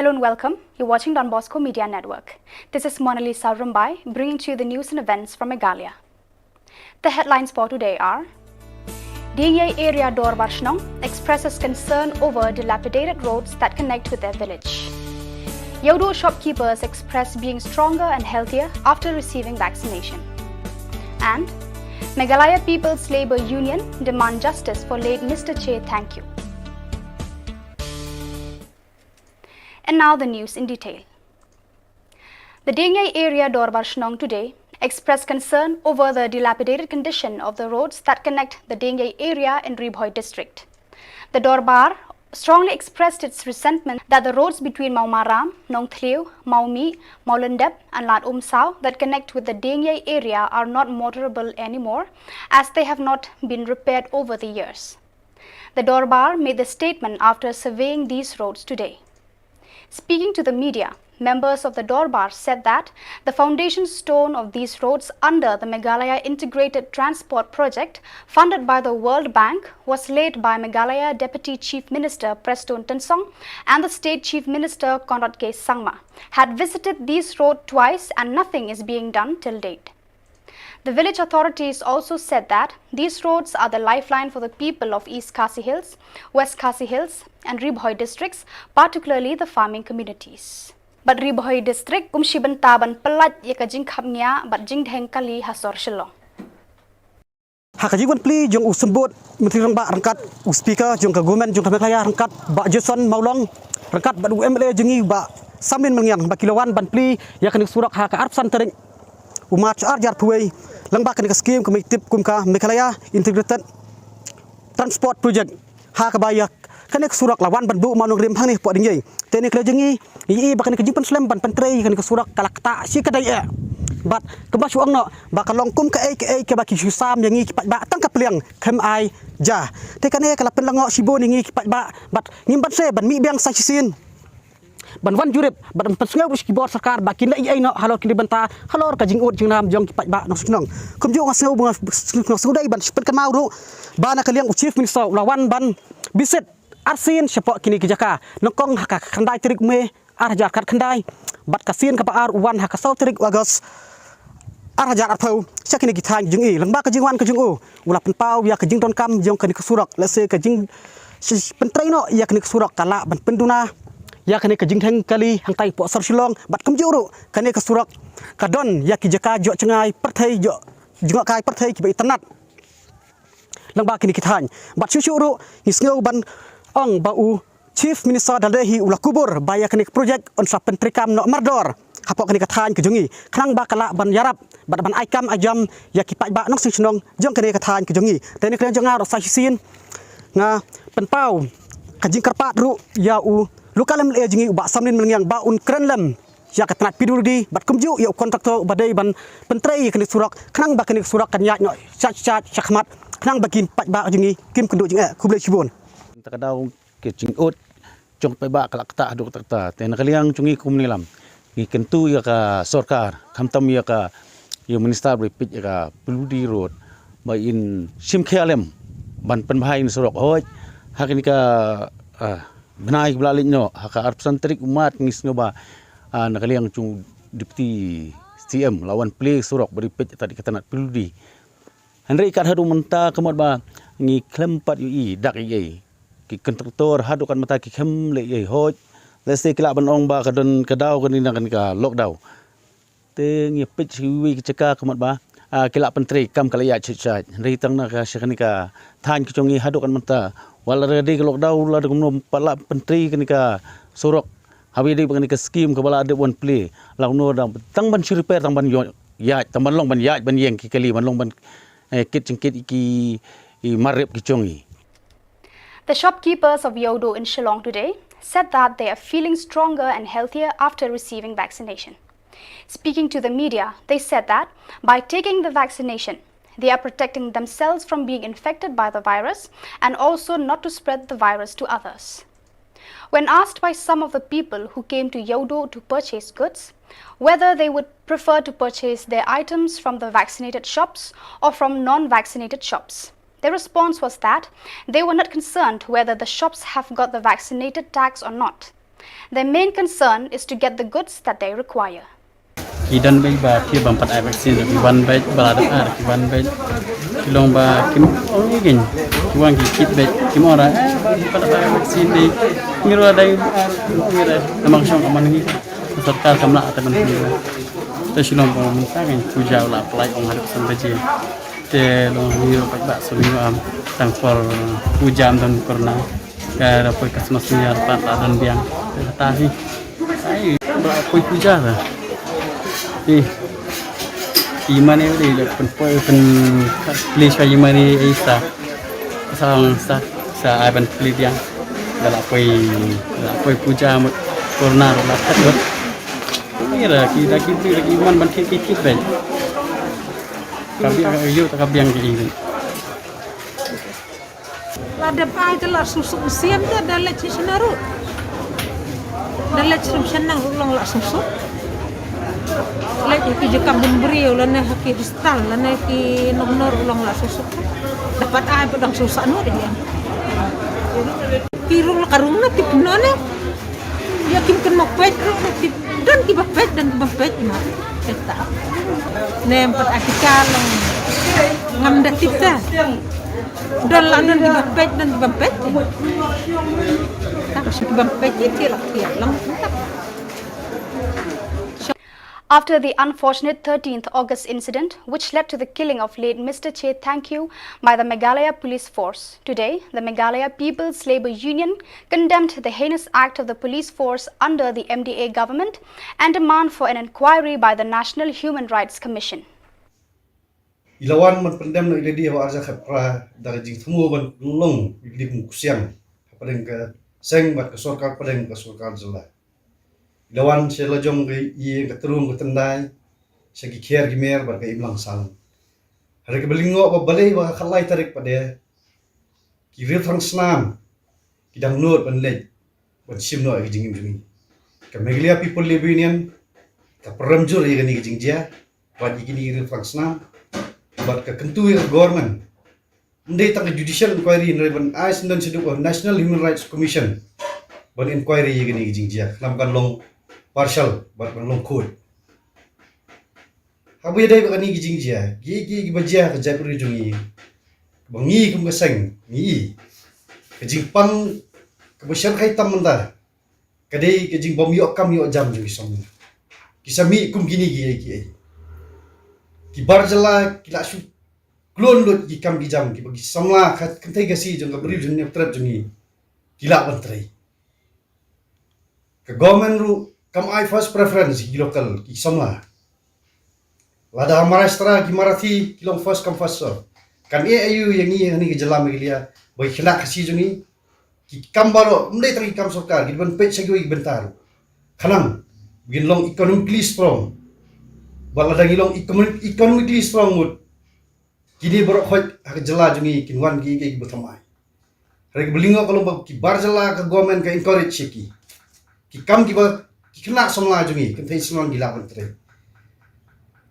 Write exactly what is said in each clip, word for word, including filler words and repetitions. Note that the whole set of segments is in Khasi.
Hello and welcome. You're watching Don Bosco Media Network. This is Monalisa Rumbai, bringing to you the news and events from Meghalaya. The headlines for today are: Diengiei area Dorbar Shnong expresses concern over dilapidated roads that connect with their village. Yodo shopkeepers express being stronger and healthier after receiving vaccination. And Meghalaya People's Labour Union demand justice for late Mister Che Thangkhiew. And now the news in detail. The Diengiei area Dorbar Shnong today expressed concern over the dilapidated condition of the roads that connect the Diengiei area in Ri Bhoi district. The Dorbar strongly expressed its resentment that the roads between Mawmaram, Nongthliew, Mawmih, Mawlyndep and Lad Umsaw that connect with the Diengiei area are not motorable anymore, as they have not been repaired over the years. The Dorbar made the statement after surveying these roads today. Speaking to the media, members of the Dorbar said that the foundation stone of these roads under the Meghalaya Integrated Transport Project, funded by the World Bank, was laid by Meghalaya Deputy Chief Minister Prestone Tynsong and the State Chief Minister Conrad K Sangma, had visited these roads twice and nothing is being done till date. The village authorities also said that these roads are the lifeline for the people of East Khasi Hills, West Khasi Hills, and Ri Bhoi districts, particularly the farming communities. Bad Ri Bhoi district kum shi bynta ban pyllait ïa ka jingkhapngiah bad jingdheng kali ha sor Shillong. Ha ka jingwan plie jong u Symbud Myntri Rangbah ryngkat u Speaker jong ka Government jong ka Meghalaya ryngkat Bah Jason Mawlong ryngkat bad u M L A jong ngi Bah Samlin Mylngiang ba ki la wan ban plie ïa kane ka surok ha ka arphew san tarik u March arhajar arphew wei, lyngba kane ka skim kaba ngi tip kum ka Meghalaya Integrated Transport Project, ha kaba ïa kane ka surok la wan ban buh mawnongrim hangne hapoh Diengiei. Te ne khlem jong ngi, ngi i ba kane ka jingpynslem ban pyntrei kane ka surok ka la ktah shi kdai eh. Bad kumba shu ong noh ba ka long kum kaei kaei kaba ki shu sam ïa ngi ki paidbah tang ka pliang khlem ai ja. Te kane ka la pynlyngngoh shibun ïa ngi ki paidbah bad ngim banse ban mih biang sa shisien ban wan jurip bad ban pynsngew ruh sha ki bor sorkar ba kin leh ei ei noh halor kine ki bynta halor ka jingud jingnam jong ki paidbah nongshong shnong. Kumjuh nga sngew, nga sngew dei ban pynkynmaw ruh ba na ka liang u Chief Minister u la wan ban visit arsien shapoh kine ki jaka, nyngkong ha ka khyndai tarik May arhajar khatkhyndai bad ka sien kaba ar u wan ha ka saw tarik August arhajar arphew sha kine ki thaiñ jong ngi. Lyngba ka jingwan ka jong u u la pynpaw ïa ka jingdonkam jong kane ka surok, lehse ka jing, shi, pyntrei noh ïa kane ka surok ka lah ban pynduna ïa kane ka jingdheng kali hangtai hapoh sor Shillong bad kumjuh ruh kane ka surok ka don ïa ki jaka jngohkai pyrthei, jngoh, jngohkai pyrthei kiba itynnad lyngba kine ki thaiñ. Bad shuh shuh ruh ngi sngew ban ong ba u Chief Minister da lade hi u la kubur ba ïa kane ka project un sa pyntreikam noh mardor hapoh kane ka thaiñ ka jong ngi khnang ba ka lah ban ïarap bad ban ai kam ai jam ïa ki paidbah nongshong shnong jong kane ka thaiñ ka jong ngi. Te ne khlem jong nga ruh sa shisien nga pynpaw ka jingkyrpad ruh ïa u local M L A jong ngi u Bah Samlin Mylngiang ba un kren lem ïa ka tnat P W D bad kumjuh ïa u kontraktor ba dei ban pyntrei ïa kane ka surok khnang ba kane ka surok kan ïaid noh shait shait shakhmat khnang ba ki paidbah jong ngi kim kynduh jingeh. Khublei shibun. Ka daw ka jingud jong paidbah ka la ktah haduh katta. Te na ka liang jong ngi kum nongïalam ngi kyntu ïa ka sorkar, khamtam ïa ka, ïa u minister ba peit ïa ka P W D road ba in shim khia lem ban pynbha ïa kane ka surok. Hooid, ha kane ka, ah, bnai ba la leit noh, ha ka arphew san tarik u March ngi sngew ba, ah, na ka liang jong u Deputy C M la wan plie surok ba peit ïa ka tnat P W D. Hynrei kat haduh mynta ka mut ba ngi khlem pat ïohi dak ei ei. Ki kontraktor haduh kat mynta ki khlem leh ei ei. Hooid, lehse ki lah ban ong ba ka don ka daw kane na kane ka lockdown. Te ngi peit sha kiwei ki jaka ka mut ba, ah, ki la pyntreikam ka la ïaid shait shait. Hynrei tang na ka sha kane ka thaiñ ka jong ngi haduh kat mynta, wat la dei ka lockdown lada kumno pat la pyntrei kane ka surok. Haba ïadei bad kane ka skim kaba la dep wan plie, la kumno da tang ban shu repair, tang ban ïoh ïaid, tang ban long ban ïaid ban ïeng ki kali, ban long ban, eh, kit jingkit ki, i mar rep ki jong ngi. The shopkeepers of Yodo in Shillong today said that they are feeling stronger and healthier after receiving vaccination. Speaking to the media, they said that by taking the vaccination, they are protecting themselves from being infected by the virus and also not to spread the virus to others. When asked by some of the people who came to Yodo to purchase goods whether they would prefer to purchase their items from the vaccinated shops or from non-vaccinated shops, their response was that they were not concerned whether the shops have got the vaccinated tags or not. Their main concern is to get the goods that they require. Ki don bad ba phi bam pat ai vaccine, ki wan bad ba la dep ar, ki wan bad ki long ba kim ong ïa ki, ki wan ki kit bad kim ong ra, eh, ba phi pat ai vaccine de. Ngi ruh dang ar, ngi ruh namar shong ka man ngi. Sorkar kam lah te ban phi. Te shi long ba mynta ngi puja la apply ong hadap san baje. Te long ngi ruh pat ba sum ïa am tang por puja am don corona. Ka da poi ka sma senior pat la don biang. Te kata hi. Ai, ba poi puja la. Hi. Imane udah le pen poi pen place ka imane isa. Sa sa sa ai ban pli biang. Da la poi, da la poi puja mut corona la kat mut. Ni la ki da ki tu la ki man ban ki ki ki ben. Ka biang ka yu ta ka biang ki ben. La dep ai te la suk suk siam te da leit shisha ruh. Da leit shisha ruh long la suk suk. Leit ha ki jaka bun briew lane ha ki hostel lane ki noh noh ruh long la suk suk. Dapat ai ba dang suk suk noh de. Ki rung la ka rung na tip noh ne. Ïa kim kynmaw peit ruh na tip. Don kiba peit, don kiba peit ma. Kata. Ne em pat ai ki ka long ngam da tip ta. Don la don kiba peit, don kiba peit. Ta ka shu kiba peit ki ti la ki long. After the unfortunate thirteenth August incident, which led to the killing of late Mister Che Thangkhiew by the Meghalaya Police Force, today the Meghalaya People's Labour Union condemned the heinous act of the police force under the M D A government and demand for an inquiry by the National Human Rights Commission. I la wan ban pyndem na i lady ha arja khat pra da ka jingthmu ban long i lady kum kusiang hapdeng ka seng bad ka sorkar pdeng ka sorkar jylla. I la wan sha la jong ka i ka trum ka tendai sha ki kher ki mer bad ka imlang sang. Hare ka bling ngo ba balei ba ka khatlai tarik pade ki riew thrang snam ki dang nud ban leit ban shim noh ïa ka jingim jong ngi. Ka Meghalaya People Labour Union ka pyrem jur ïa kane ka jingjia bad ïa kine ki riew thrang snam bad ka kyntu ïa ka government. Ym dei tang ka judicial inquiry, hynrei ban ai syndon shaduh ka National Human Rights Commission ban inquiry ïa kane ka jingjia. Khnang ban long partial bad ban long khuid. Haba ïadei bad kane ka jingjia, ki ki kiba jia ka jaitbynriew jong ngi, ba ngi kum ka seng ngi, ka jingpang kaba shyrkhei tam mynta ka dei ka jingbym ïoh kam ïoh jam jong ki samla. Ki sa mih kum kine ki ei ki ei. Ki bar jylla ki la shu klun lut ki kam ki jam kiba ki samla ka kynthei ka si jong ka briew jong ngi, trep jong ngi ki lah ban trei. Ka government ruh kam ai first preference ki local ki samla. Lada Maharashtra ki Marathi ki long first come first serve. Kan ïa aïu ïa ngi ha kane ka jylla Meghalaya ba ki khynnah Khasi jong ngi ki kam baroh, ym dei tang ki kam sorkar, ki ban peit sha kiwei ki bynta ruh. Khnang ba kin long economically strong. Bad lada ngi long economic-, economically strong mut, kine baroh khoit ha ka jylla jong ngi kin wan ki, ki, ki ba thymmai. Hynrei kaba lyngkot ka long ba ki bar jylla ka government ka encourage ïa ki. Ki kam kiba ki khynnah samla jong ngi, kynthei samla ki lah ban trei.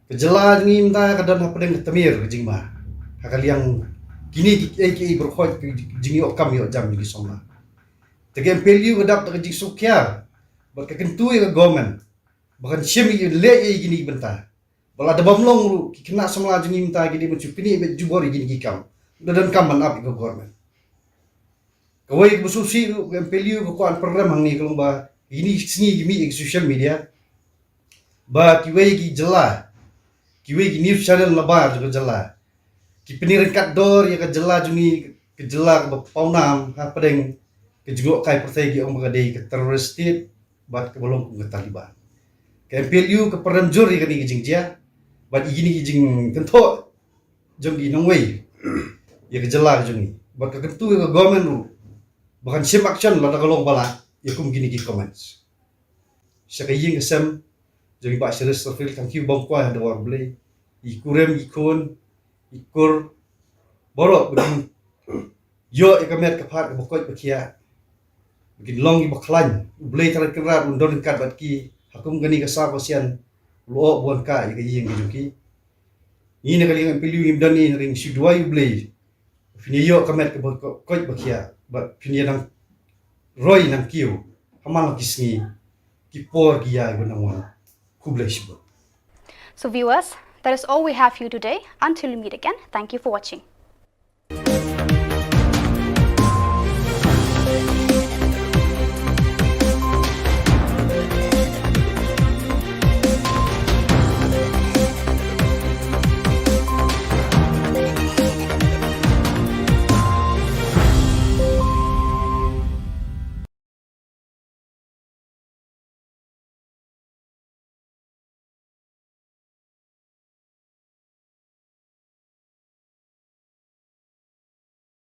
Ka jylla jong ngi mynta ka don hapdeng ka tmier ka jingma. Ha ka liang kine ki ei ki ei baroh khoit ki jingïoh kam ïoh jam jong ki samla. Te ka M P L U ka dap da ka jingsngewkhia bad ka kyntu ïa ka government ba kan shim ïa leh ïa kine ki bynta. Ba lada bym long ruh ki khynnah samla jong ngi mynta ki dei ban shu pyni bad jubor ïa kine ki kam. Da donkam ban ap ïa ka government. Kawei kaba sngewsih ruh ka M P L U ka kwah pyrem hangne ka long ba kine ki sngi ki mih ïa ki social media ba kiwei ki jylla, kiwei ki news channel nabar jong ka jylla ki pyni ryngkat dor ïa ka jylla jong ngi, ka jylla kaba pawnam hapdeng ka jngohkai pyrthei, ki ong ba ka dei ka terrorist state bad kaba long kum ka Taliban. Ka M P L U ka pyrem jur ïa kane ka jingjia bad ïa kine ki jingkynthoh jong ki nongwei ïa ka jylla ka jong ngi bad ka kyntu ïa ka government ruh ba kan shim action lada ka long ba lah ïa kum kine ki comments. Sha ka ïing ka sem jong i Bah Sharif Safril, thank you bam kwai ha dwar Blei. I kurim i khun, i kur, baroh ba kin ïoh ïa ka met ka phad kaba koit ba khiah. Ba kin long kiba khlaiñ, U Blei Trai Kynrad un don ryngkat bad ki ha kum kane ka saw ka sian, u la wan kah ïa ka ïing ka jong ki. Ngi na ka liang M P L U ngim don ei, hynrei ngi shu duwai U Blei phin ïa ïoh ka met kaba ko-, koit ba khiah bad phin ïa nang roi nang kiew ha man la ki sngi, ki por ki ïai ba nang wan. Khublei shibun. So viewers, that is all we have for you today. Until we meet again, thank you for watching.